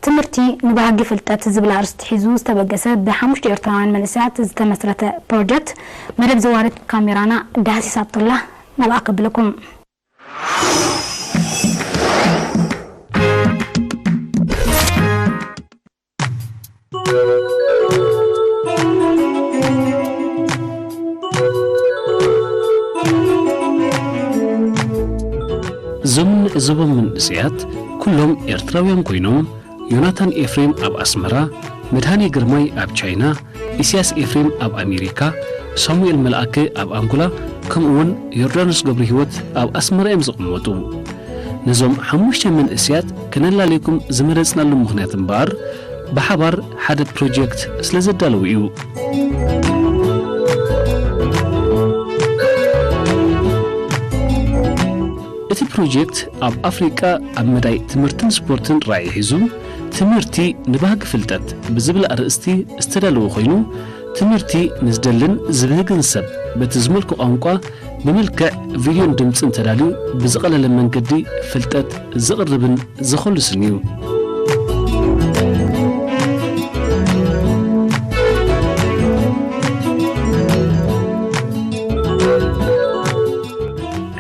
ትምህርቲ ንባህጊ ፍልጠት ዝብል ኣርእስቲ ሒዙ ዝተበገሰ ብሓሙሽተ ኤርትራውያን መንእሰያት ዝተመስረተ ፕሮጀክት መደብ ዘዋሪ ካሜራና ዳህሲስ ኣብቶላ ናብኣ ከብለኩም። እዞም ንዕዘቦም መንእሰያት ኩሎም ኤርትራውያን ኮይኖም፣ ዮናታን ኤፍሬም ኣብ ኣስመራ፣ መድሃኔ ግርማይ ኣብ ቻይና፣ ኢሳያስ ኤፍሬም ኣብ ኣሜሪካ፣ ሳሙኤል መልኣከ ኣብ ኣንጎላ፣ ከምኡውን ዮርዳኖስ ገብረህይወት ኣብ ኣስመራ እዮም ዝቕመጡ። ነዞም ሓሙሽተ መንእሰያት ከነላልየኩም ዝመረጽናሉ ምኽንያት እምበኣር፣ ብሓባር ሓደ ፕሮጀክት ስለ ዘዳለዉ እዩ። እቲ ፕሮጀክት ኣብ ኣፍሪቃ ኣብ መዳይ ትምህርትን ስፖርትን ራዕይ ሒዙ፣ ትምህርቲ ንባህጊ ፍልጠት ብዝብል ኣርእስቲ ዝተዳለወ ኮይኑ፣ ትምህርቲ ንዝደልን ዝብህግን ሰብ በቲ ዝመልኮ ቋንቋ ብመልክዕ ቪድዮን ድምጽን ተዳልዩ ብዝቐለለ መንገዲ ፍልጠት ዘቕርብን ዘኾልስን እዩ።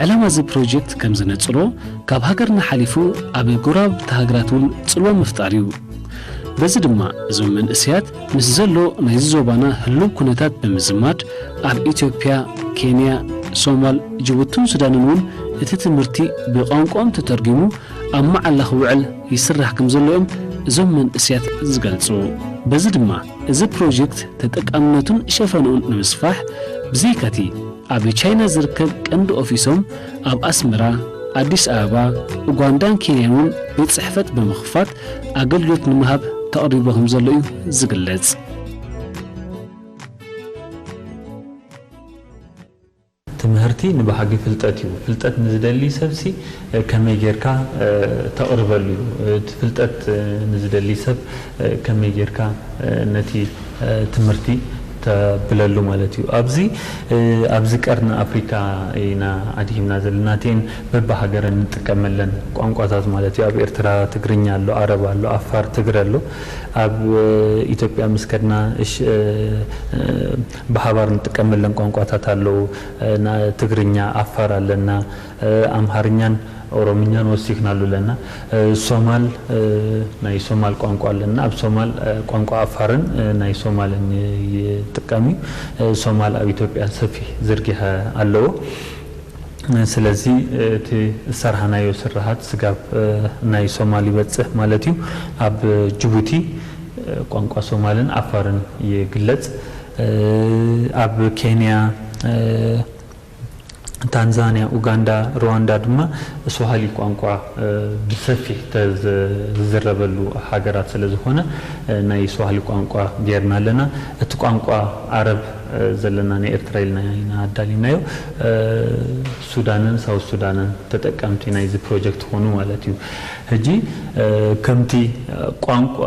ዕላማ እዚ ፕሮጀክት ከም ዝነጽሮ፣ ካብ ሃገርና ሓሊፉ ኣብ ጎረባብቲ ሃገራት እውን ጽልዋ ምፍጣር እዩ። በዚ ድማ እዞም መንእሰያት ምስ ዘሎ ናይዚ ዞባና ህሉው ኩነታት ብምዝማድ ኣብ ኢትዮጵያ፣ ኬንያ፣ ሶማል፣ ጅቡትን ሱዳንን እውን እቲ ትምህርቲ ብቋንቋኦም ተተርጒሙ ኣብ መዓላ ክውዕል ይስራሕ ከም ዘሎ እዮም እዞም መንእሰያት ዝገልጹ። በዚ ድማ እዚ ፕሮጀክት ተጠቃምነቱን ሸፈንኡን ንምስፋሕ ብዘይካቲ ኣብ ቻይና ዝርከብ ቀንዲ ኦፊሶም ኣብ ኣስመራ፣ ኣዲስ ኣበባ፣ ኡጋንዳን ኬንያን እውን ቤት ጽሕፈት ብምኽፋት ኣገልግሎት ንምሃብ ተቐሪቡ ከም ዘሎ እዩ ዝግለጽ። ትምህርቲ ንባህጊ ፍልጠት እዩ። ፍልጠት ንዝደሊ ሰብሲ ከመይ ጌርካ ተቕርበሉ እዩ። እቲ ፍልጠት ንዝደሊ ሰብ ከመይ ጌርካ ነቲ ትምህርቲ ተብለሉ ማለት እዩ። ኣብዚ ኣብዚ ቀርኒ ኣፍሪካ ኢና ኣድሂብና ዘለና። እተን በብሃገረን እንጥቀመለን ቋንቋታት ማለት እዩ። ኣብ ኤርትራ ትግርኛ ኣሎ፣ ዓረብ ኣሎ፣ ኣፋር ትግረ ኣሎ። ኣብ ኢትዮጵያ ምስ ከድና እሽ ብሓባር እንጥቀመለን ቋንቋታት ኣለዉ። ትግርኛ፣ ዓፋር ኣለና፣ ኣምሃርኛን ኦሮምኛን ወሲኽናሉ ኣለና። ሶማል፣ ናይ ሶማል ቋንቋ ኣለና። ኣብ ሶማል ቋንቋ ዓፋርን ናይ ሶማልን ይጥቀም እዩ። ሶማል ኣብ ኢትዮጵያ ሰፊሕ ዝርግሐ ኣለዎ። ስለዚ እቲ ዝሰርሓናዮ ስርሓት ስጋብ ናይ ሶማል ይበጽሕ ማለት እዩ። ኣብ ጅቡቲ ቋንቋ ሶማልን ዓፋርን ይግለጽ። ኣብ ኬንያ፣ ታንዛንያ፣ ኡጋንዳ፣ ሩዋንዳ ድማ ስዋሂሊ ቋንቋ ብሰፊሕ ዝዝረበሉ ሃገራት ስለ ዝኾነ ናይ ስዋሂሊ ቋንቋ ጌርና ኣለና። እቲ ቋንቋ ዓረብ ዘለና ናይ ኤርትራ ኢልና ኢና ኣዳሊናዮ። ሱዳንን ሳውት ሱዳንን ተጠቀምቲ ናይዚ ፕሮጀክት ክኾኑ ማለት እዩ። ሕጂ ከምቲ ቋንቋ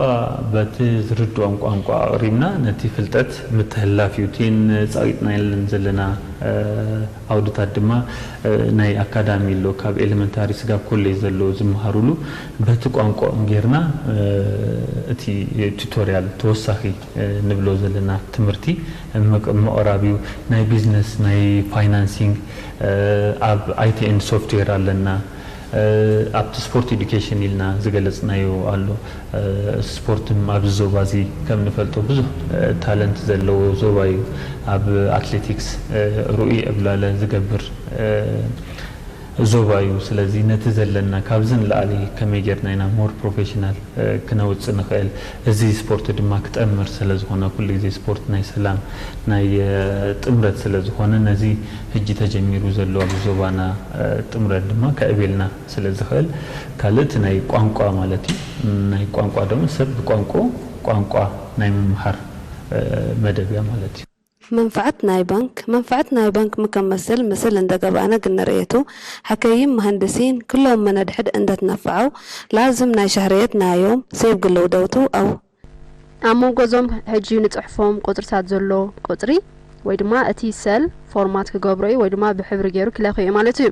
በቲ ዝርድኦም ቋንቋ ኣቕሪብና ነቲ ፍልጠት ምትሕልላፍ እዩ። እቲን ጻዊጥናለን ዘለና ዓውድታት ድማ ናይ ኣካዳሚ ኣሎ፣ ካብ ኤሌመንታሪ ስጋብ ኮሌጅ ዘሎ ዝመሃሩሉ በቲ ቋንቋኦም ጌርና እቲ ቱቶርያል ተወሳኺ ንብሎ ዘለና ትምህርቲ ምቕራብ እዩ። ናይ ቢዝነስ፣ ናይ ፋይናንሲንግ፣ ኣብ ኣይቲ ኤንድ ሶፍትዌር ኣለና። ኣብቲ ስፖርት ኤዱኬሽን ኢልና ዝገለጽናዮ ኣሎ። ስፖርትም ኣብዚ ዞባ እዚ ከም ንፈልጦ ብዙሕ ታለንት ዘለዎ ዞባ እዩ። ኣብ ኣትሌቲክስ ርኡይ ዕብላለ ዝገብር ዞባ እዩ። ስለዚ ነቲ ዘለና ካብዚ ንላዕሊ ከመይ ጌርና ኢና ሞር ፕሮፌሽናል ክነውጽእ ንኽእል። እዚ ስፖርት ድማ ክጠምር ስለ ዝኾነ ኩሉ ግዜ ስፖርት ናይ ሰላም ናይ ጥምረት ስለ ዝኾነ ነዚ ሕጂ ተጀሚሩ ዘሎ ኣብ ዞባና ጥምረት ድማ ከዕቤልና ስለ ዝኽእል ካልእ እቲ ናይ ቋንቋ ማለት እዩ። ናይ ቋንቋ ድማ ሰብ ብቋንቋ ቋንቋ ናይ ምምሃር መደብ እያ ማለት እዩ። መንፍዐት ናይ ባንክ መንፍዐት ናይ ባንክ ምከም መስል ምስል እንደ ገብኣነ ግንርእየቱ ሐከይም መሀንድሲን ክሎም መነድሕድ እንደ ትነፍዐው ላዝም ናይ ሸህርየት ናዮም ሴብ ግልው ደውቱ ኣው። ኣብ መንጎ እዞም ሕጂ ንጽሕፎም ቁጽርታት ዘሎ ቁጽሪ ወይ ድማ እቲ ሰል ፎርማት ክገብሮ እዩ ወይ ድማ ብሕብሪ ገይሩ ክለኽዮ እዩ ማለት እዩ።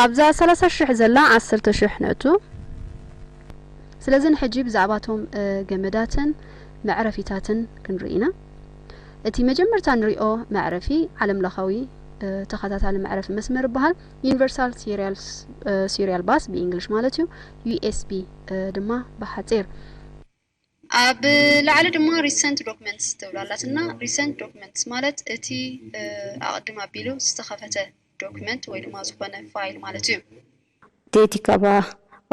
ኣብዛ ሰላሳ ሽሕ ዘላ ዓሰርተ ሽሕ ነእቱ። ስለዚ ንሕጂ ብዛዕባቶም ገመዳትን መዕረፊታትን ክንርኢ ኢና። እቲ መጀመርታ ንሪኦ መዕረፊ ዓለምለኻዊ ተኸታታሊ መዕረፊ መስመር ይበሃል። ዩኒቨርሳል ሲሪያል ባስ ብእንግሊሽ ማለት እዩ። ዩ ኤስ ቢ ድማ ብሓፂር። ኣብ ላዕሊ ድማ ሪሰንት ዶክመንትስ ትብል ኣላትና። ሪሰንት ዶክመንትስ ማለት እቲ ኣቕድም ኣቢሉ ዝተኸፈተ ዶክመንት ወይ ድማ ዝኾነ ፋይል ማለት እዩ። Deti kaba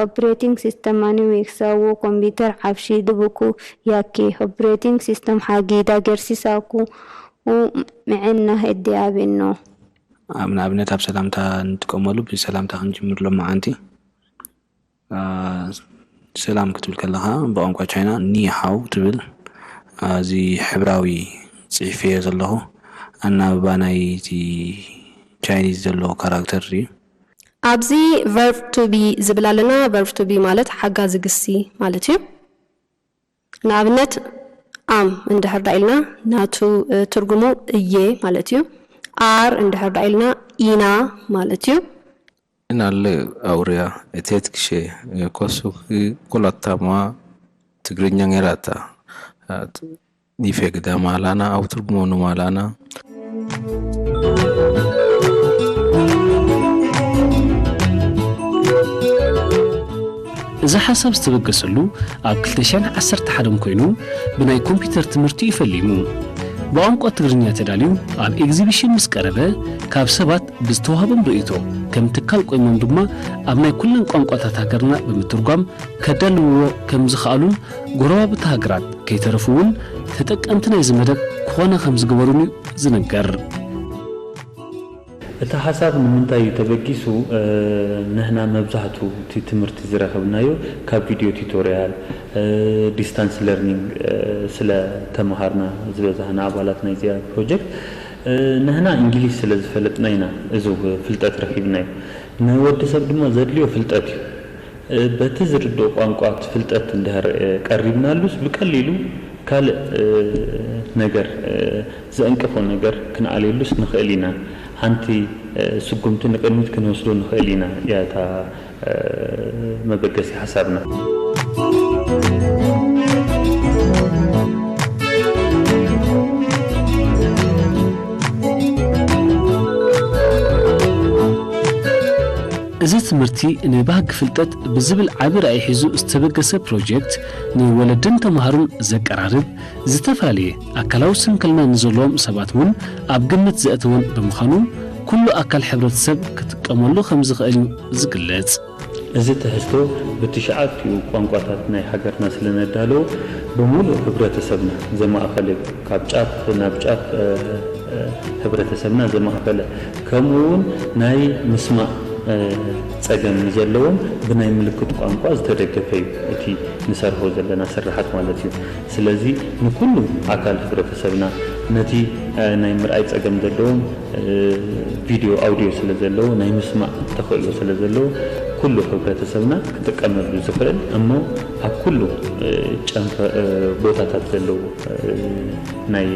operating system ani wiksawo computer abshi dubuku yake operating system hagi dagersisaku u micena hedde abinno. ንኣብነት ኣብ ሰላምታ ንጥቀመሉ። ብሰላምታ ክንጅምር ሎማዓንቲ። ሰላም ክትብል ከለኻ ብቋንቋ ቻይና ኒሃው ትብል። እዚ ሕብራዊ ፅሒፈዮ ዘለኹ ኣናብባ ናይቲ ቻይኒዝ ዘሎ ካራክተር እዩ። ኣብዚ verb to be ዝብል ኣለና። Verb to be ማለት ሓጋዚ ግሲ ማለት እዩ። ንኣብነት am እንድሕር ዳኢልና ናቱ ትርጉሙ እየ ማለት እዩ። Are እንድሕር ዳኢልና ኢና ማለት እዩ። Inalle auriya etetkshe kosuki kulattama ትግርኛ ጌራታ ኒፌግዳ ማላና ኣብ ትርጉሞኑ ማላና። እዚ ሓሳብ ዝተበገሰሉ ኣብ ክልተ ሽሕን ዓሰርተ ሓደን ኮይኑ ብናይ ኮምፒውተር ትምህርቲ እዩ ፈሊሙ። ብቋንቋ ትግርኛ ተዳልዩ ኣብ ኤግዚቢሽን ምስ ቀረበ ካብ ሰባት ብዝተዋህቦም ርእይቶ ከም ትካል ቆይሞም ድማ ኣብ ናይ ኩለን ቋንቋታት ሃገርና ብምትርጓም ከዳልውዎ ከም ዝኸኣሉን ጎረባብቲ ሃገራት ከይተረፉ እውን ተጠቀምቲ ናይዚ መደብ ክኾና ከም ዝገበሩን እዩ ዝንገር። እቲ ሓሳብ ንምንታይ እዩ ተበጊሱ? ንሕና መብዛሕቱ እቲ ትምህርቲ ዝረኸብናዮ ካብ ቪድዮ ቱቶሪያል፣ ዲስታንስ ለርኒንግ ስለ ተምሃርና ዝበዛሕና ኣባላት ናይዚኣ ፕሮጀክት ንሕና እንግሊዝ ስለ ዝፈለጥና ኢና እዚ ፍልጠት ረኺብናዮ። ንወዲ ሰብ ድማ ዘድልዮ ፍልጠት እዩ። በቲ ዝርድኦ ቋንቋ እቲ ፍልጠት እንድሕር ቀሪብናሉስ ብቀሊሉ ካልእ ነገር ዘእንቅፎ ነገር ክንኣልየሉስ ንኽእል ኢና። ሓንቲ ስጉምቲ ንቕድሚት ክንወስዶ ንኽእል ኢና እያ እታ መበገሲ ሓሳብና። እዚ ትምህርቲ ንባህጊ ፍልጠት ብዝብል ዓቢ ራእይ ሒዙ ዝተበገሰ ፕሮጀክት ንወለድን ተምሃሮን ዘቀራርብ፣ ዝተፈላለየ ኣካላዊ ስንክልና ንዘለዎም ሰባት እውን ኣብ ግምት ዘእተወን ብምዃኑ ኩሉ ኣካል ሕብረተሰብ ክጥቀመሉ ከምዝኽእል እዩ ዝግለጽ። እዚ ትሕዝቶ ብትሽዓቲኡ ቋንቋታት ናይ ሃገርና ስለነዳለዎ ብምሉእ ሕብረተሰብና ዘማእኸለ እዩ። ካብ ጫፍ ናብ ጫፍ ሕብረተሰብና ዘማእኸለ ከምኡ እውን ናይ ምስማዕ ፀገም ንዘለዎም ብናይ ምልክት ቋንቋ ዝተደገፈ እዩ እቲ ንሰርሖ ዘለና ስርሓት ማለት እዩ። ስለዚ ንኩሉ ኣካል ሕብረተሰብና ነቲ ናይ ምርኣይ ፀገም ዘለዎም ቪድዮ ኣውድዮ ስለ ዘለዎ ናይ ምስማዕ ተኽእሎ ስለ ዘለዎ ኩሉ ሕብረተሰብና ክጥቀመሉ ዝኽእል እሞ ኣብ ኩሉ ጨንፈ ቦታታት ዘለዉ ናይ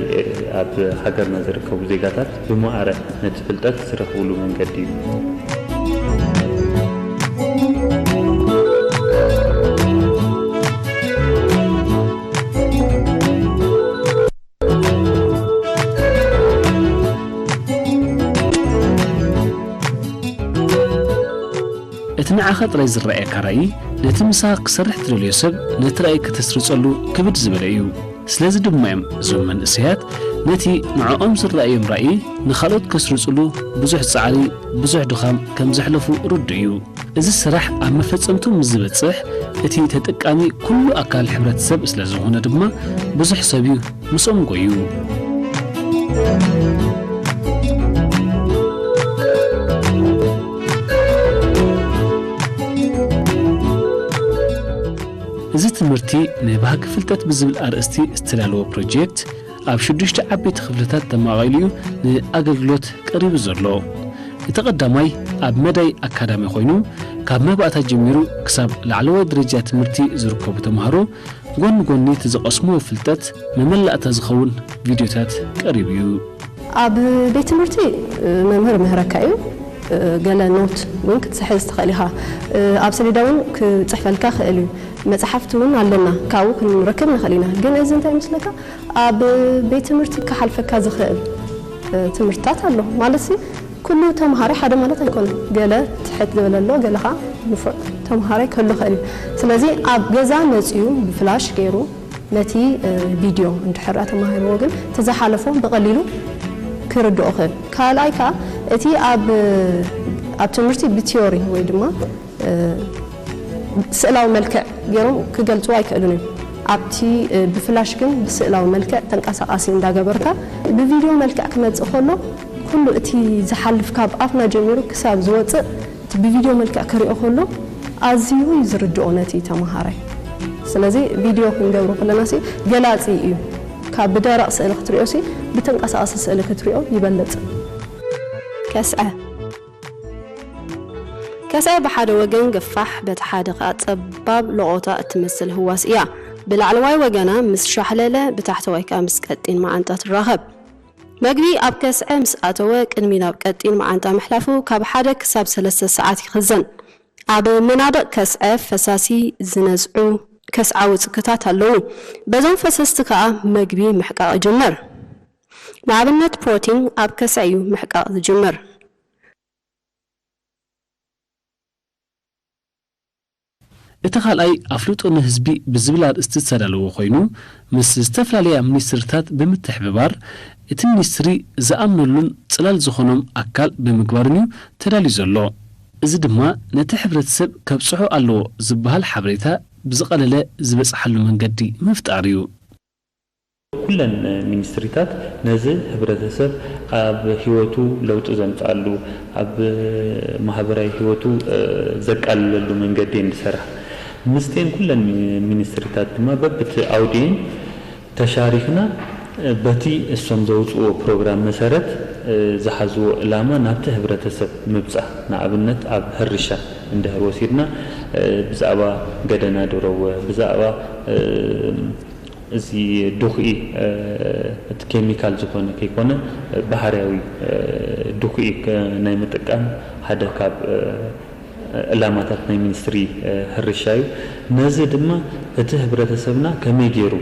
ኣብ ሃገርና ዝርከቡ ዜጋታት ብማዕረ ነቲ ፍልጠት ዝረኽብሉ መንገዲ እዩ። እቲ ንዓኻ ጥራይ ዝረኣየካ ራእይ ነቲ ምሳኻ ክሰርሕ ትደልዮ ሰብ ነቲ ራእይ ከተስርጸሉ ክብድ ዝበለ እዩ። ስለዚ ድማ እዮም እዞም መንእሰያት ነቲ ንዕኦም ዝረኣዮም ራእይ ንኻልኦት ከስርጽሉ ብዙሕ ጻዕሪ፣ ብዙሕ ድኻም ከም ዘሕለፉ ርዱእ እዩ። እዚ ስራሕ ኣብ መፈጸምቱ ምስ ዝበጽሕ እቲ ተጠቃሚ ኩሉ ኣካል ሕብረተሰብ ስለ ዝኾነ ድማ ብዙሕ ሰብ እዩ ምስኦም ጎዩ። እዚ ትምህርቲ ንባህጊ ፍልጠት ብዝብል ኣርእስቲ ዝተዳለወ ፕሮጀክት ኣብ ሽዱሽተ ዓበይቲ ክፍልታት ተማቒሉ እዩ ንኣገልግሎት ቀሪቡ ዘሎ። እቲ ቀዳማይ ኣብ መዳይ ኣካዳሚ ኮይኑ ካብ መባእታ ጀሚሩ ክሳብ ላዕለዋይ ደረጃ ትምህርቲ ዝርከቡ ተምሃሮ ጎኒ ጎኒ እቲ ዝቐስምዎ ፍልጠት መመላእታ ዝኸውን ቪድዮታት ቀሪቡ እዩ። ኣብ ቤት ትምህርቲ መምህር ምህረካ እዩ። ገለ ኖት እውን ክትሕዝ ትኽእል ኢኻ። ኣብ ሰሌዳ እውን ክጽሕፈልካ ይኽእል እዩ። መጽሓፍቲ እውን ኣለና፣ ካብኡ ክንረክብ ንኽእል ኢና። ግን እዚ እንታይ ይመስለካ? ኣብ ቤት ትምህርቲ ክሓልፈካ ዝኽእል ትምህርትታት ኣሎ። ማለት ሲ ኩሉ ተምሃራይ ሓደ ማለት ኣይኮነን። ገለ ትሕት ዝበለ ኣሎ፣ ገለ ኸዓ ንፉዕ ተምሃራይ ክህሉ ይኽእል እዩ። ስለዚ ኣብ ገዛ መጺኡ ብፍላሽ ገይሩ ነቲ ቪድዮ እንድሕር ተማሂርዎ ግን እቲ ዝሓለፎ ብቐሊሉ ክርድኦ ክእል። ካልኣይ ከኣ እቲ ኣብ ኣብ ትምህርቲ ብቲዮሪ ወይ ድማ ስእላዊ መልክዕ ገይሮም ክገልጽዎ ኣይክእሉን እዮም። ኣብቲ ብፍላሽ ግን ብስእላዊ መልክዕ ተንቀሳቓሲ እንዳገበርካ ብቪድዮ መልክዕ ክመጽእ ከሎ ኩሉ እቲ ዝሓልፍ ካብ ኣፍና ጀሚሩ ክሳብ ዝወጽእ እቲ ብቪድዮ መልክዕ ክሪኦ ከሎ ኣዝዩ እዩ ዝርድኦ ነቲ ተመሃራይ። ስለዚ ቪድዮ ክንገብሮ ከለና ሲ ገላጺ እዩ። ካብ ብደረቕ ስእሊ ክትሪኦ ሲ ብተንቀሳቓሲ ስእሊ ክትሪኦ ይበልጽ። ከስዐ ከስዐ ብሓደ ወገን ገፋሕ በቲ ሓደ ከኣ ጸባብ ሎቖታ እትመስል ህዋስ እያ። ብላዕለዋይ ወገና ምስ ሻሕለለ ብታሕተዋይ ከኣ ምስ ቀጢን መዓንጣ ትራኸብ። መግቢ ኣብ ከስዐ ምስ ኣተወ ቅድሚ ናብ ቀጢን መዓንጣ ምሕላፉ ካብ ሓደ ክሳብ ሰለስተ ሰዓት ይኽዘን። ኣብ መናድቕ ከስዐ ፈሳሲ ዝነዝዑ ከስዓዊ ጽክታት ኣለዉ። በዞም ፈሰስቲ ከኣ መግቢ ምሕቃቕ ይጅምር። ንኣብነት ፕሮቲን ኣብ ከስዐ እዩ ምሕቃቕ ዝጅምር። እቲ ካልኣይ ኣፍልጦ ንህዝቢ ብዝብል ኣርእስቲ ዝተዳለወ ኮይኑ ምስ ዝተፈላለያ ሚኒስትሪታት ብምትሕብባር እቲ ሚኒስትሪ ዝኣምነሉን ፅላል ዝኾኖም ኣካል ብምግባርን እዩ ተዳልዩ ዘሎ። እዚ ድማ ነቲ ሕብረተሰብ ከብፅሖ ኣለዎ ዝበሃል ሓበሬታ ብዝቐለለ ዝበፅሓሉ መንገዲ ምፍጣር እዩ። ኩለን ሚኒስትሪታት ነዚ ህብረተሰብ ኣብ ሂወቱ ለውጢ ዘምፅኣሉ፣ ኣብ ማህበራዊ ሂወቱ ዘቃልለሉ መንገዲ እየን ዝሰርሓ። ምስቲኤን ኩለን ሚኒስትሪታት ድማ በብቲ ኣውዲኤን ተሻሪክና በቲ እሶም ዘውፅዎ ፕሮግራም መሰረት ዝሓዝዎ ዕላማ ናብቲ ህብረተሰብ ምብፃሕ፣ ንኣብነት ኣብ ሕርሻ እንድሕር ወሲድና ብዛዕባ ገደና ድረወ፣ ብዛዕባ እዚ ዱኽዒ እቲ ኬሚካል ዝኾነ ከይኮነ ባህርያዊ ዱኽዒ ናይ ምጥቃም ሓደ ካብ ዕላማታት ናይ ሚኒስትሪ ሕርሻ እዩ። ነዚ ድማ እቲ ህብረተሰብና ከመይ ገይሩ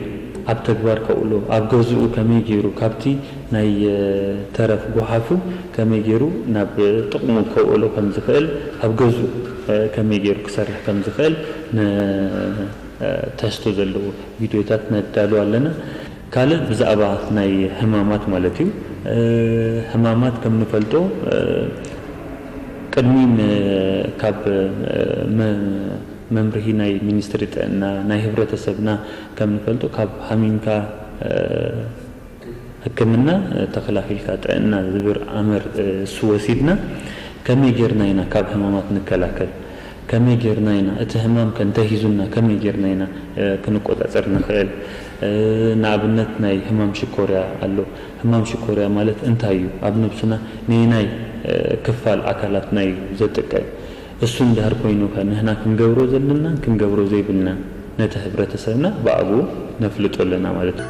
ኣብ ተግባር ከውዕሎ፣ ኣብ ገዝኡ ከመይ ገይሩ ካብቲ ናይ ተረፍ ጓሓፉ ከመይ ገይሩ ናብ ጥቕሙ ከውዕሎ ከምዝኽእል፣ ኣብ ገዝኡ ከመይ ገይሩ ክሰርሕ ከምዝኽእል ተስቶ ዘለዎ ቪድዮታት ነዳሉ ኣለና። ካልእ ብዛዕባ ናይ ሕማማት ማለት እዩ። ሕማማት ከም ንፈልጦ ቅድሚ ካብ መምርሂ ናይ ሚኒስትሪ ጥዕና ናይ ህብረተሰብና ከም ንፈልጦ ካብ ሃሚምካ ሕክምና ተኸላኺልካ ጥዕና ዝብር ኣመር እሱ ወሲድና ከመይ ጌርና ኢና ካብ ሕማማት ንከላከል? ከመይ ጌርና ኢና እቲ ሕማም ከ እንተሂዙና ከመይ ጌርና ኢና ክንቆጻጸር ንኽእል? ንኣብነት ናይ ሕማም ሽኮርያ ኣሎ። ሕማም ሽኮርያ ማለት እንታይ እዩ? ኣብ ነብስና ነየናይ ክፋል ኣካላትና እዩ ዘጥቅዕ? እሱ እንድሕር ኮይኑኸ ንሕና ክንገብሮ ዘለናን ክንገብሮ ዘይብልናን ነቲ ሕብረተሰብና ብኣግኡ ነፍልጦ ኣለና ማለት እዩ።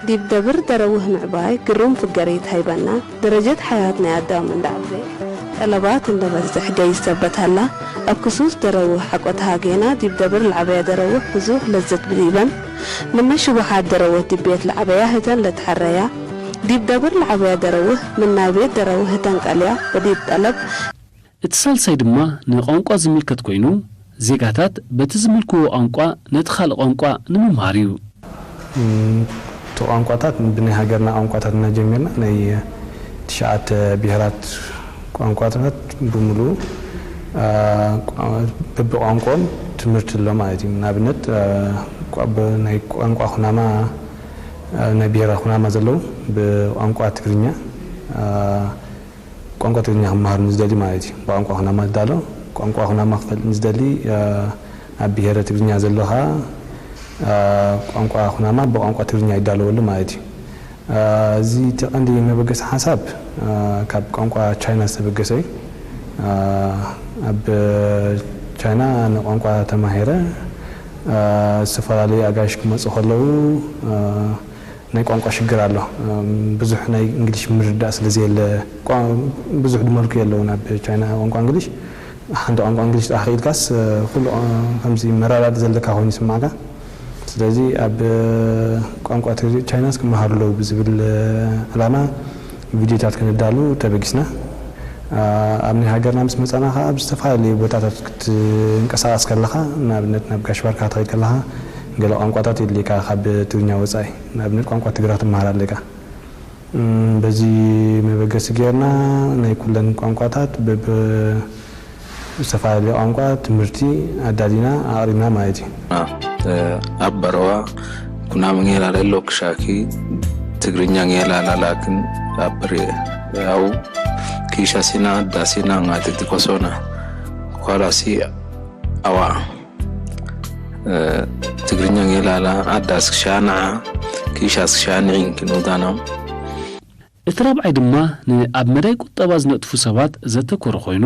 ዲብ ደብር ደረውህ ምዕባይ ግሩም ፍገሬት ሃይበና፣ ደረጀት ሓያት ናይ ኣዳም እንዳ ዓበየ፣ ጠለባት እንደ በዝሕ ገይስ ሰበት ሃላ፣ ኣብ ክሱስ ደረውህ ሓቆት ሃጌና፣ ዲብ ደብር ለዓበያ ደረውህ ብዙህ ለዘት ብሊበን፣ ምነ ሽቡሓት ደረውህ ዲብ ቤት ለዓበያ ህተን ለትሐረያ፣ ዲብ ደብር ለዓበያ ደረውህ ምን ናይ ቤት ደረውህ ህተን ቀልያ፣ ወዲብ ጠለብ፣ እቲ ሳልሳይ ድማ ንቋንቋ ዝምልከት ኮይኑ፣ ዜጋታት በቲ ዝምልክዎ ቋንቋ ነቲ ካልእ ቋንቋ ንምምሃር እዩ። እቲ ቋንቋታት ብናይ ሃገርና ቋንቋታት እናጀሚርና ናይ ትሽዓተ ብሄራት ቋንቋታት ብምሉኡ በብቋንቋኦም ትምህርቲ ኣሎ ማለት እዩ። ንኣብነት ናይ ቋንቋ ኩናማ ናይ ብሄረ ኩናማ ዘለዉ ብቋንቋ ትግርኛ ቋንቋ ትግርኛ ክመሃር ንዝደሊ ማለት እዩ። ብቋንቋ ኩናማ ዝዳሎ ቋንቋ ኩናማ ክፈልጥ ንዝደሊ ኣብ ብሄረ ትግርኛ ዘሎ ከዓ ቋንቋ ኩናማ ብቋንቋ ትግርኛ ይዳለወሉ ማለት እዩ። እዚ እቲ ቀንዲ መበገሲ ሓሳብ ካብ ቋንቋ ቻይና ዝተበገሰ እዩ። ኣብ ቻይና ንቋንቋ ተማሂረ ዝተፈላለዩ ኣጋይሽ ክመፁ ከለዉ ናይ ቋንቋ ሽግር ኣሎ። ብዙሕ ናይ እንግሊሽ ምርዳእ ስለ ዘየለ፣ ብዙሕ ድመልኩ የለውን ኣብ ቻይና ቋንቋ እንግሊሽ። ሓንቲ ቋንቋ እንግሊሽ ጥራሕ ክኢልካስ፣ ኩሉ ከምዚ መረዳድ ዘለካ ኮይኑ ይስማዕካ። ስለዚ ኣብ ቋንቋ ቻይናስ ክመሃሩ ኣለዉ ብዝብል ዕላማ ቪድዮታት ከነዳሉ ተበጊስና። ኣብ ናይ ሃገርና ምስ መጻና ከኣ ኣብ ዝተፈላለዩ ቦታታት ክትንቀሳቐስ ከለኻ፣ ንኣብነት ናብ ጋሽ ባርካ ክትኸይድ ከለኻ፣ ገለ ቋንቋታት የድልየካ ካብ ትግርኛ ወጻኢ፣ ንኣብነት ቋንቋ ትግረ ክትመሃር ኣለካ። በዚ መበገሲ ጌርና ናይ ኩለን ቋንቋታት ብዝተፈላለየ ቋንቋ ትምህርቲ ኣዳሊና ኣቕሪብና ማለት እዩ። ኣብ በረዋ ኩናም ጌላ ለሎ ክሻኪ ትግርኛ ጌላ ላላክን ኣብር ያው ኪሻሲና ዳሲና ማትቲ ኮሶና ኳላሲ ኣዋ ትግርኛ ጌላላ ኣዳስ ክሻንዓ ኪሻስ ክሻንዒን ክንውዳኖም። እቲ ራብዓይ ድማ ንኣብ መዳይ ቁጠባ ዝነጥፉ ሰባት ዘተኮረ ኮይኑ፣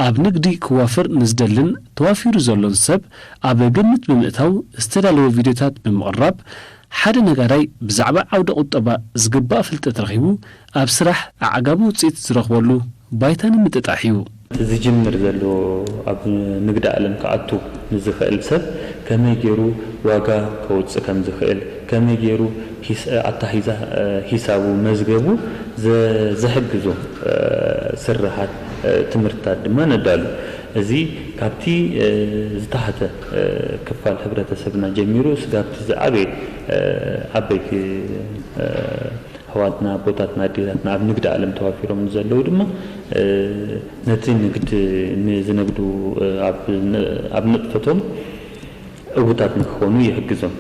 ኣብ ንግዲ ክዋፍር ንዝደልን ተዋፊሩ ዘሎን ሰብ ኣብ ግምት ብምእታው ዝተዳለወ ቪድዮታት ብምቕራብ፣ ሓደ ነጋዳይ ብዛዕባ ዓውደ ቁጠባ ዝግባእ ፍልጠት ረኺቡ ኣብ ስራሕ ኣዕጋቢ ውፅኢት ዝረኽበሉ ባይታ ንምጥጣሕ እዩ። እቲ ዝጅምር ዘሎ ኣብ ንግዲ ዓለም ክኣቱ ንዝኽእል ሰብ ከመይ ገይሩ ዋጋ ከውፅእ ከም ዝኽእል፣ ከመይ ገይሩ ኣታሒዛ ሂሳቡ መዝገቡ ዝሕግዞ ስርሓት ትምህርትታት ድማ ነዳሉ። እዚ ካብቲ ዝተሓተ ክፋል ሕብረተሰብና ጀሚሩ ስጋብቲ ዝዓበየ ዓበይቲ ኣሕዋትና፣ ኣቦታትና፣ ኣዴታትና ኣብ ንግዲ ዓለም ተዋፊሮም ንዘለዉ ድማ ነቲ ንግድ ንዝነግዱ ኣብ ንጥፈቶም ዕዉታት ንክኾኑ ይሕግዞም።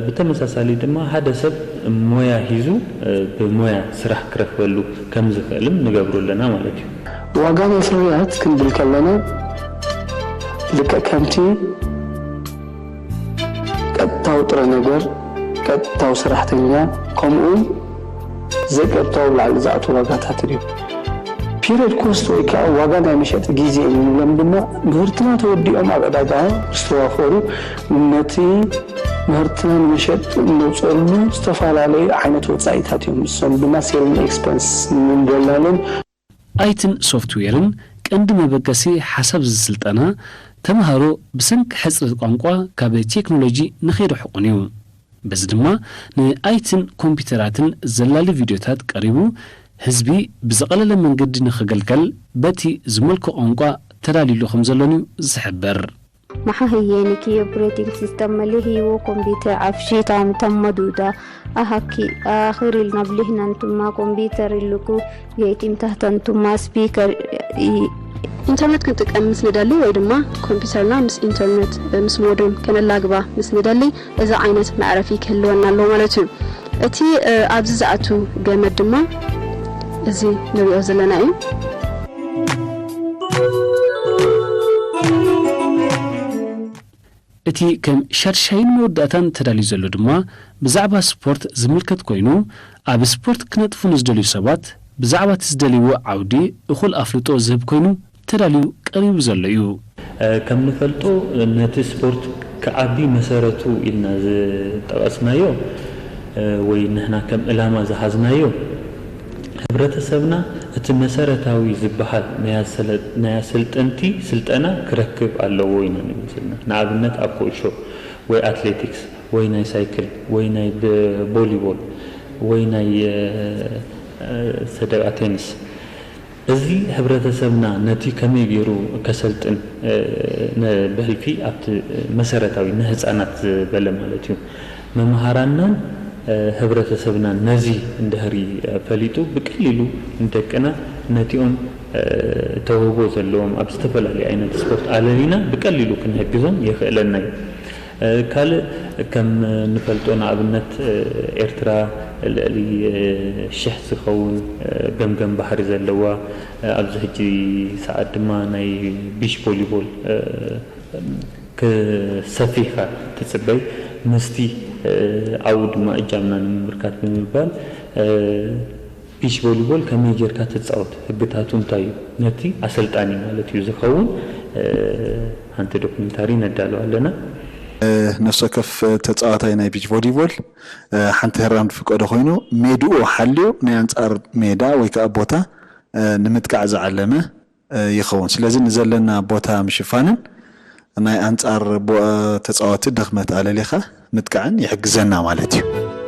ብተመሳሳሊ ድማ ሓደ ሰብ ሞያ ሒዙ ብሞያ ስራሕ ክረኽበሉ ከም ዝኽእልም ንገብሮ ኣለና ማለት እዩ። ዋጋ ናይ ፍርያት ክንብል ከለና ልክዕ ከምቲ ቀጥታዊ ጥረ ነገር፣ ቀጥታዊ ሰራሕተኛ፣ ከምኡውን ዘይቀጥታዊ ኣብ ላዕሊ ዝኣትዉ ዋጋታትን እዮም። ፒሪድ ኮስት ወይ ከዓ ዋጋ ናይ መሸጢ ግዜ እንብሎም ድማ ምህርትና ተወዲኦም ኣብ ዕዳጋ ምስ ተዋፈሩ ነቲ ምህርትና ንመሸጢ እነውፀሉ ዝተፈላለዩ ዓይነት ወፃኢታት እዮም። ንሶም ድማ ሴሊንግ ኤክስፐንስ ንብሎም። ኣይትን ሶፍትዌርን ቀንዲ መበገሲ ሓሳብ እዚ ስልጠና፣ ተምሃሮ ብሰንኪ ሕጽረት ቋንቋ ካብ ቴክኖሎጂ ንኸይርሕቑን እዩ። በዚ ድማ ንኣይትን ኮምፒተራትን ዘላሊ ቪድዮታት ቀሪቡ፣ ህዝቢ ብዝቐለለ መንገዲ ንኽግልገል በቲ ዝመልኮ ቋንቋ ተዳልዩሉ ከምዘሎን እዩ ዝሕበር። Maxaa hayyeeniki operating system malihii woo computer afshiitaan tammaduudha ahakki aakhiril nablihnan tummaa computer illuku geetim tahtan tummaa speaker i ኢንተርኔት ክንጥቀም ምስ ንደሊ ወይ ድማ ኮምፒውተርና ምስ ኢንተርኔት ምስ ሞደም ከነላግባ ምስ ንደሊ እዚ ዓይነት መዕረፊ ክህልወና ኣለዎ ማለት እዩ። እቲ ኣብዚ ዝኣቱ ገመድ ድማ እዚ ንሪኦ ዘለና እዩ። እቲ ከም ሻድሻይን መወዳእታን ተዳልዩ ዘሎ ድማ ብዛዕባ ስፖርት ዝምልከት ኮይኑ፣ ኣብ ስፖርት ክነጥፉ ንዝደልዩ ሰባት ብዛዕባ እቲ ዝደልይዎ ዓውዲ እኹል ኣፍልጦ ዝህብ ኮይኑ ተዳልዩ ቀሪቡ ዘሎ እዩ። ከም ንፈልጦ ነቲ ስፖርት ክዓቢ መሰረቱ ኢልና ዝጠቐስናዮ ወይ ንሕና ከም ዕላማ ዝሓዝናዮ፣ ሕብረተሰብና እቲ መሰረታዊ ዝበሃል ናይ ኣሰልጠንቲ ስልጠና ክረክብ ኣለዎ ኢና ንብል ዘለና። ንኣብነት ኣብ ኩዕሾ ወይ ኣትሌቲክስ ወይ ናይ ሳይክል ወይ ናይ ቦሊቦል ወይ ናይ ሰደቓ ቴንስ እዚ ሕብረተሰብና ነቲ ከመይ ገይሩ ከሰልጥን ብሕልፊ ኣብቲ መሰረታዊ ንህፃናት ዝበለ ማለት እዩ መምሃራናን ሕብረተሰብናን ነዚ እንድሕሪ ፈሊጡ ብቀሊሉ ንደቅና ነቲኦም ተውህቦ ዘለዎም ኣብ ዝተፈላለዩ ዓይነት ስፖርት ኣለሊና ብቀሊሉ ክንሕግዞም የኽእለና እዩ። ካልእ ከም ንፈልጦ ንኣብነት ኤርትራ ልዕሊ ሽሕ ዝኸውን ገምገም ባሕሪ ዘለዋ ኣብዚ ሕጂ ሰዓት ድማ ናይ ቢሽ ቮሊቦል ክሰፊ ኢኻ ትጽበይ ምስቲ ኣብኡ ድማ እጃምና ንምምርካት ብምባል ቢሽ ቮሊቦል ከመይ ጌርካ ትጻወት ህግታቱ እንታይ እዩ ነቲ ኣሰልጣኒ ማለት እዩ ዝኸውን ሓንቲ ዶክመንታሪ ነዳሉ ኣለና። ነፍሲ ወከፍ ተጻዋታይ ናይ ቢች ቮሊቦል ሓንቲ ህራም ዝፍቀዶ ኮይኑ ሜድኡ ሓልዩ ናይ ኣንጻር ሜዳ ወይ ከዓ ቦታ ንምጥቃዕ ዝዓለመ ይኸውን። ስለዚ ንዘለና ቦታ ምሽፋንን ናይ ኣንጻር ተጻወቲ ድኽመት ኣለሊኻ ምጥቃዕን ይሕግዘና ማለት እዩ።